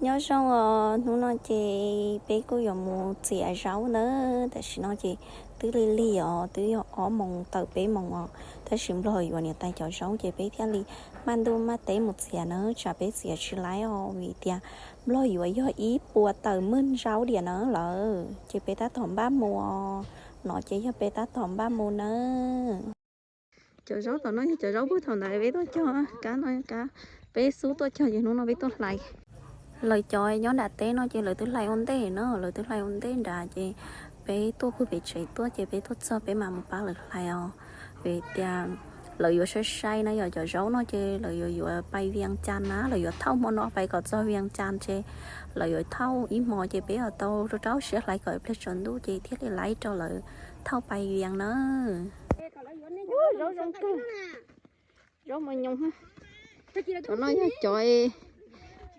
Nyob zoo os, hnub no ces peb kuj yuav mus txiav zaub nawb. Tam sim no ces twb lig lig os, twb yog ob moos tawm peb moos os, tab sis Nplog yuav niam tais cov zaub ces peb thiaj li maj ntuj maj teb mus txiav nawb, tsam peb txiav tsis laib os, vim tias Nplog yuav yog ib puas tawm mwg zaub diam na lawm, ces peb tab tom npaj mus os. No ces yog peb tab tom npaj mus nawb. Cov zaub tom no yog cov zaub puag thaum ntawd peb tuaj cog, kab no kab peb xub tuaj cog ces hnub no peb tuaj hlais. Lawv cov nyob nram teb no ces lawv twb hlais ua ntej na, lawv twb hlais ua ntej nrad ces peb tuaj puag pem tsev tuaj ces peb tuaj txog peb mam mus pab lawv hlais os. Vim tias lawv yuav sai sai na, yog cov zaub no ces lawv yuav yuav pais Vias Cas na, lawv yuav thauj hmo no pais kom txog Vias Cas ces lawv yuav thauj ib hmo ces peb yuav tau rau rau siab hlais kom ib pliag tsaus ntuj ces thiaj li laib rau lawv thauj pais Vias na. Zaub zoo kawg, zaub mos nyoos. Cov no yog cov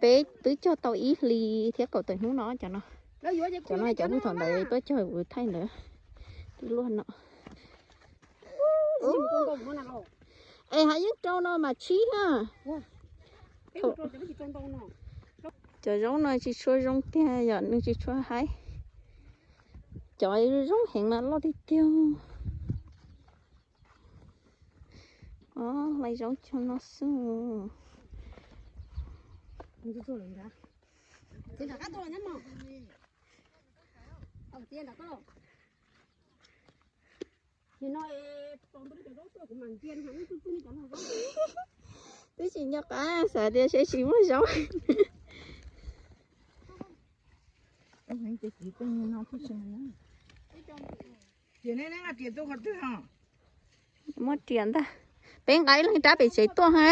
peb twb cog tau ib hlis thiab kaum tawm hnub no cov no. Cov no cov puag thaum ntawd tuaj cog kuv thaij ntawd, tib luaj no. Es hav yeeb rau no mas tshib na. Cov zaub no tsis tshua zoo tiag, yog nws tsis tshua haib. Cov zoo heev mas loj tiag tiag. Hlais zaub cog no xwb. Twb tsis nco qab xav tias seb tsis muaj zaub. Muab riam ntag. Peb nqa ib leeg rab pem tsev tuaj ha.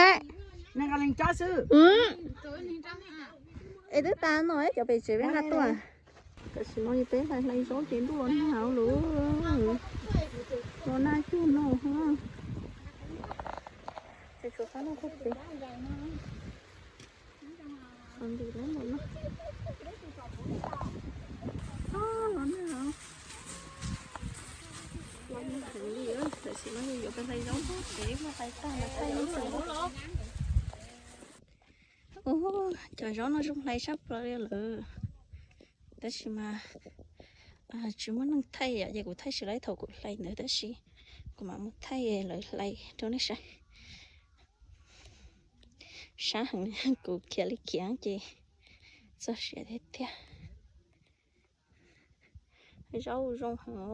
Es twb tas no cov pem tsev peb nqa tuaj. Tam sim no peb hlais hlais zaub ces ntuj los nag lawm. Los nag cuag no. Tshuav qab no pem. Los nag. Los nag heev li, tam sim no yuav peb hlais zaub, peb muab hlais tag los thaij nej saib. Cov zaub no zoo hlais tshaj plaws li lawm. Tab sis mas tsis muaj neeg thaij ces kuv thaij tsis laib thaum kuv hlais ntawd, tab sis kuv mam mus thaij lawv hlais rau nej saib. Sab heev, kuv khiav li khiav ces txog siav tiag tiag. Zaub zoo heev os.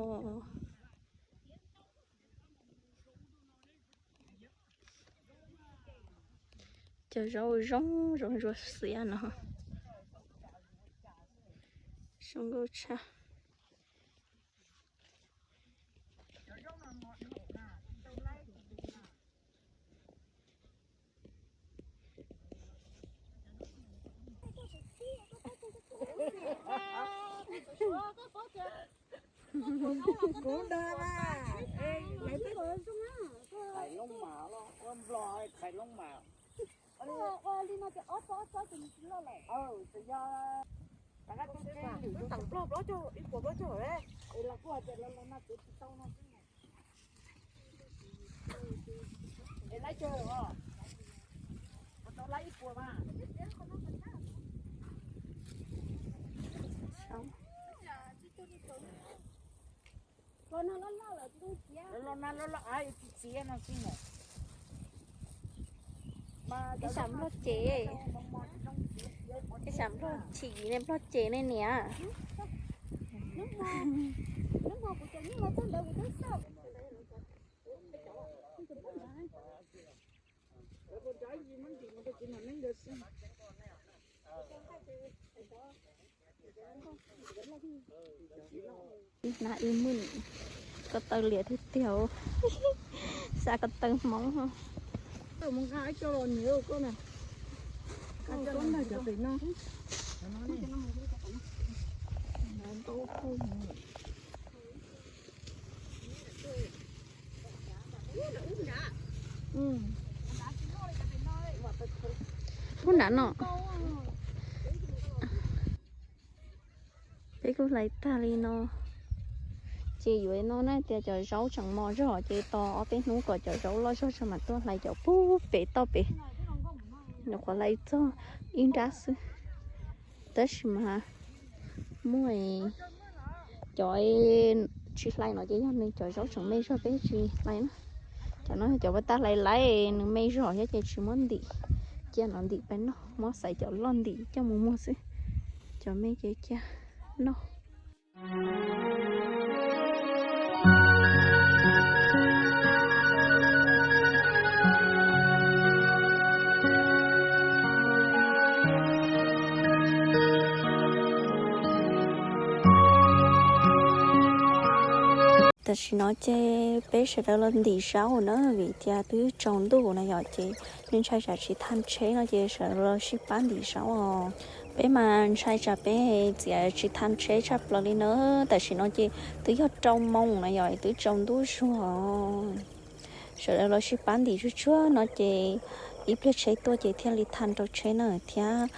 Cov zaub zoo zoo ntsuab xiab no. Zoo nkauj tshaj. Kuv dag mas, thais loob mas, ua Nplog thais loob mas. Ua li no ces ob txob ob txob ces nws tsis loj lawm. Tseem yog rov qab tub tseeb, tawm Nplog plaub caug, ib puas plaub caug lawm. Es los kuj hais tias los los no tsev tsis tau no xwb. Es laib tsawg os? Puas tau laib ib puas mas? Los no loj loj lawm tsis txiav. Los no loj loj tsis txiav no xwb na. Ib sam Nplog ces, ib sam Nplog chim ne, Nplog ces ne niam. Hnav ib mws, ko taw liam tiag tiag, xav ko taw Hmoob. Ub nrad no. Peb kuj hlais tag li no, ces yuav no na tias cov zaub tseem mos zog ces tos ob peb hnub kom cov zaub loj zog tso mam tuaj hlais cov pub pem toj pem. Nyuam qhuav hlais txog ib nrab xwb. Tab sis mas muaj cov tsis hlais no ces yog nws cov zaub tseem me zog peb tsis hlais na. Cov no cov pas tas hlais laiv nws me zog thiab ces tsis muab ntim, cia no ntim pais noj, muab xaiv cov loj ntim coj mus muag xwb. Cov me ces cia noj. Tam sim no ces peb sawv daws los ntim zaub na, vim tias twb tsaus ntuj na yom, ces nej ntshai tsam tsis thaj tsheb no ces sawv daws los sib pab ntim zaub os. Peb mas ntshai tsam peb txiav tsis thaj tsheb tshaj plaws li na. Tam sim no ces twb yog rau moo na yom, twb tsaus ntuj zuag. Sawv daws los sib pab ntim tsuag tsuag no ces ib pliag tsheb tuaj ces thiaj li thaj rau tsheb na thiab.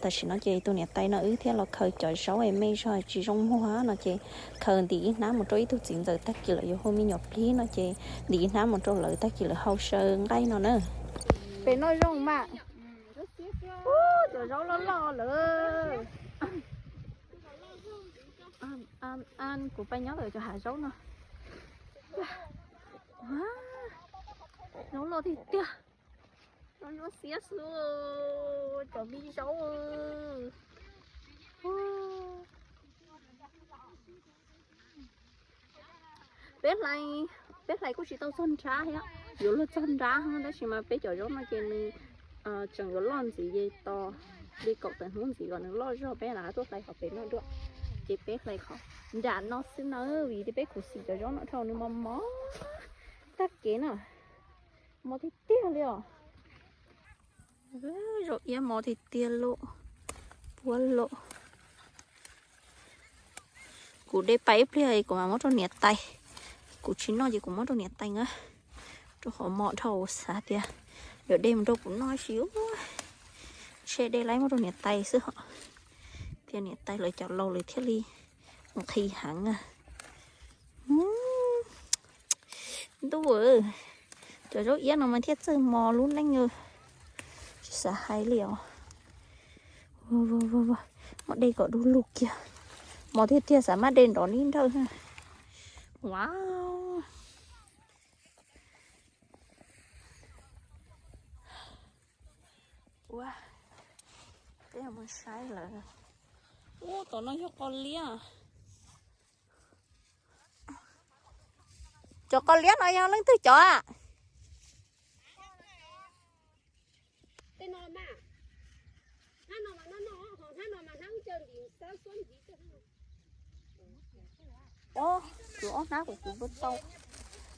Tam sim no ces tus niam tais no wb thiaj los khaws cov zaub es me zog tsis zoo muag no ces khaws ntim ib hnab mus rau ib tug txiv ntxawm tag kis lawv yuav hu me nyuam plig no ces ntim ib hnab mus rau lawv tag kis lawv hau saw nqaij no na. Pem no zoo mas. Cov zaub loj loj lawm. Kuv pais nyob ntawm cov hav zaub no. Zaub loj tiag tiag. Loj nyuaj xiab xwb, cov me zaub. Peb hlais, peb hlais kuj tsis tau txog nrab thiab, yuav luag txog nrab tab sis mas peb cov zaub no ces nws tseem yuav loj ntxiv ces tos li kaum tawm hnub ntxiv kom nws loj zog peb lam tuaj hlais qhov pem no dua. Ces peb hlais qhov nram no xwb na, vim tias peb khuv xim cov zaub no dhau nws mos mos tag kev na. Mos tiag tiag li os. Zaub iab mos tiag tiag lauj. Puab lauj. Kuv de pais ib pliag kuv mam muab rau niam tais. Kuv tsis noj ces kuv muab rau niam tais na. Rau qhov mos dhau xav tias yuav de mus rau kuv noj sis tshe de laib muab rau niam tais xwb hos. Tias niam tais lawv cov laus lawv thiaj li nqhis heev na. Ntuj, cov zaub iab no mas thiaj txawj mos lub neej. Tsis xav hais li os. Muab de kom du lug kiag. Mos tiag tiag xav maj de nrov nib nrawj. Wow. Ua, peb mus saib lawm. Ub, tom no yog qos liab. Cov qos liab no yog leej twg cov a? Ob, kwv ob hnab kuv kwv puas tau.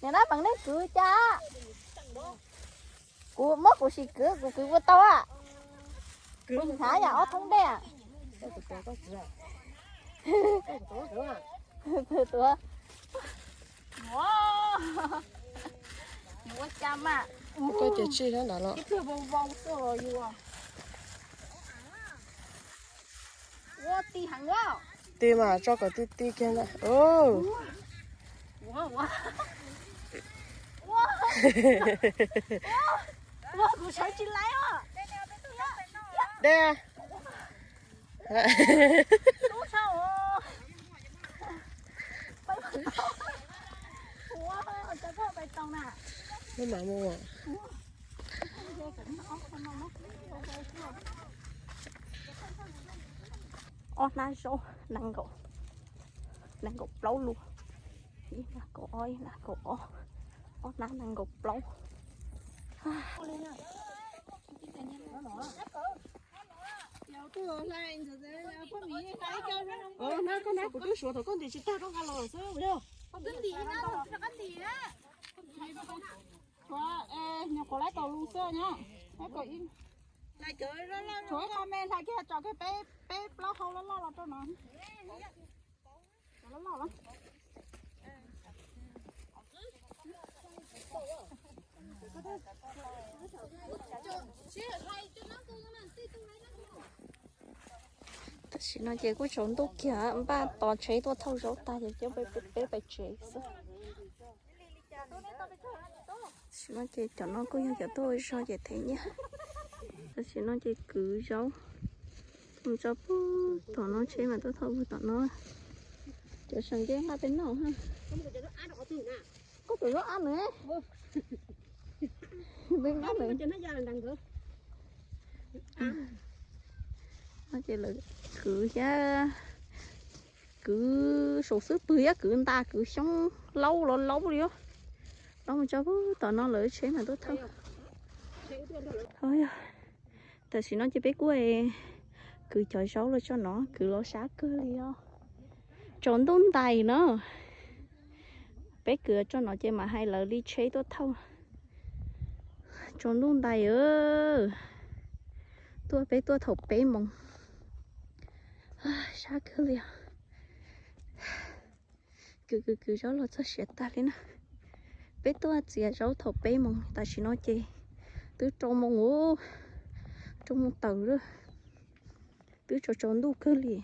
Niam nab peem nej kwv cas? Kuv muab kuv sim kwv, kuv kwv puas tau a? Kuv hnab yam ob thoob dej. Tuav. Yuav ua cas mas. Koj ces tsij thiab ntawd los. Ib pliag vau vau xwb los yus. Ua ti heev os. Ti mas tso kom ti ti kiag ntag. Ua kuv sawv tsis laiv os. De. Ob hnab zaub nees nkaum, nees nkaum plaub lus. Ib hnab kaum ob, ib hnab kaum ob, ob hnab nees nkaum plaub. Hnab koj hnab kuv twb suav thaum koj ntim tsis tag rau nqa los xwb. Tshuav nyuam qhuav laib tau lus xwb nyob. Tshuav ib qho me hlais kiag tso kiag peb plaub hau loj loj los rau no. Tam sim no ces kuj tsaus ntuj kiag, npaj tos tsheb tuaj thauj zaub tag ces coj peb pais tsev xwb. Tam sim no ces cov no kuj yog cov tuaj ua zog ces them nyiaj. Tam sim no ces kwv zaub, Mus tso puag tom no, tsheb mas tuaj thauj puag tom no. Cov seem nce nqa peb noj ha. Koj tus zaub ab na. Peb nqa na. No ces lawv kwv thiab, kwv saum xub pwg thiab, kwv ntas kwv xyoob laub los laub li os. Laub mus tso puag tom no, lawv tsheb mas tuaj thauj. Tam sim no ces peb kuj kwv cov zaub los tso no, kwv los sab kawg li os. Tsaus ntuj ntais no, peb kwv tso no ces mam hais lawv li tsheb tuaj thauj. Tsaus ntuj ntais, tuaj peb tuaj thaum peb moos, sab kawg li os. Kwv kwv kwv zaub los txog siav tag li na. Peb tuaj txiav zaub thaum peb moos, tam sim no ces twb rau moos, rau moos tawm lawm. Twb tsaus tsaus ntuj kawg li.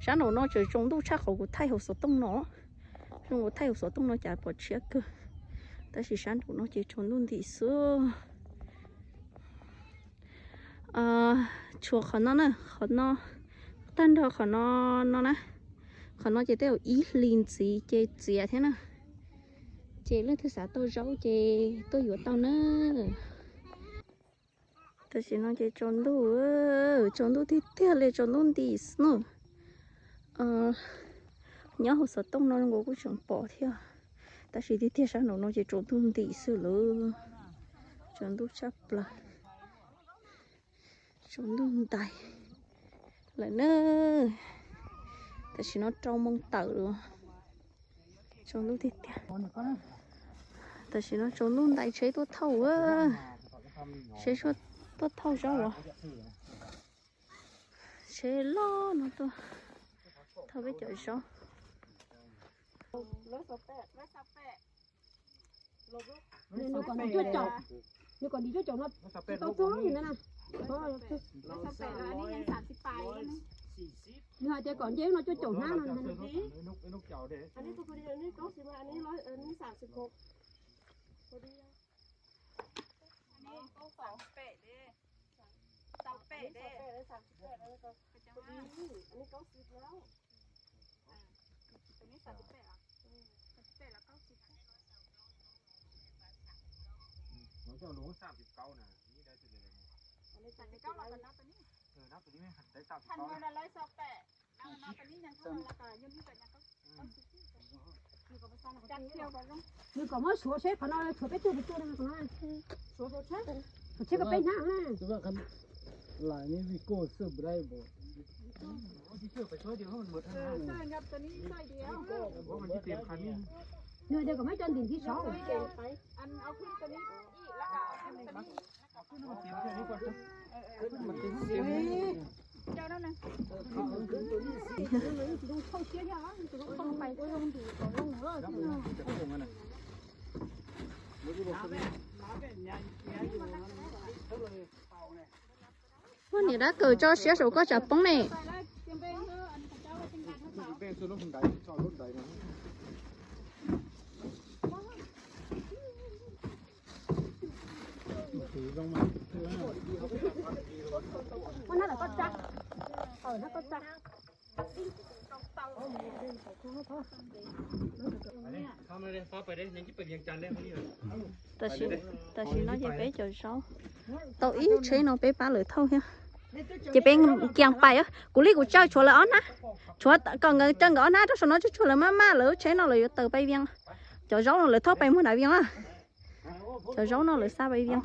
Sab nraum no tseem tsaus ntuj tshaj qhov kuv thaij hauv xov tooj no. Zoo kuv thaij hauv xov tooj no cas pom tshiab kawg, tab sis sab nraum no ces tsaus ntuj ntim xwb. Tshuav qhov no na, qhov no, tag nrho qhov no, no na. Qhov no ces tej zaum ib hlis ntxiv ces txiav thiab na. Ces leej twg xav tau zaub ces tuaj yuav tau na. Tam sim no ces tsaus ntuj, tsaus ntuj tiag tiag li, tsaus ntuj ntim xwb na. Nyob hauv xov tooj no nkaus kuj tseem pom thiab, tab sis tiag tiag sab nraum no ces tsaus ntuj ntim xwb lawm. Tsaus ntuj tshaj plaws, tsaus ntuj ntais lawm na. Tam sim no rau moos tawm lawm, tsaus ntuj tiag tiag. Tam sim no tsaus ntuj ntais, tsheb tuaj thauj, tsheb tuaj thauj zaub os. Tsheb loj no tuaj thauj peb cov zaub. Nws kom nws cuaj caum, nws kom nws cuaj caum no tsis tau txog nws na. Nws hais tias kom nce no cuaj caum hnab no. Nws kom muab suav seb qhov no tshuav peb tug pes tsawg no, suav suav seb, kom tshuav peb hnab na. Nws hais tias kom muab cov ntim ntxiv saud. Muab niam dab kaws tso siab saum koj tsam poob ne. Tam sim no ces peb cov zaub tau ib tsheb no peb pab lawv thauj thiab. Ces peb kiag pais, kuv li kuv tsaws tshuav lawv ob hnab, tshuav kom nkawd tsaws nkawd ob hnab rau saum no, tsuag tsuag lawv maj maj lawv lub tsheb no lawv yuav tawm pais Vias. Cov zaub no lawv thauj pais muag nram Vias. Cov zaub no lawv xa pais Vias.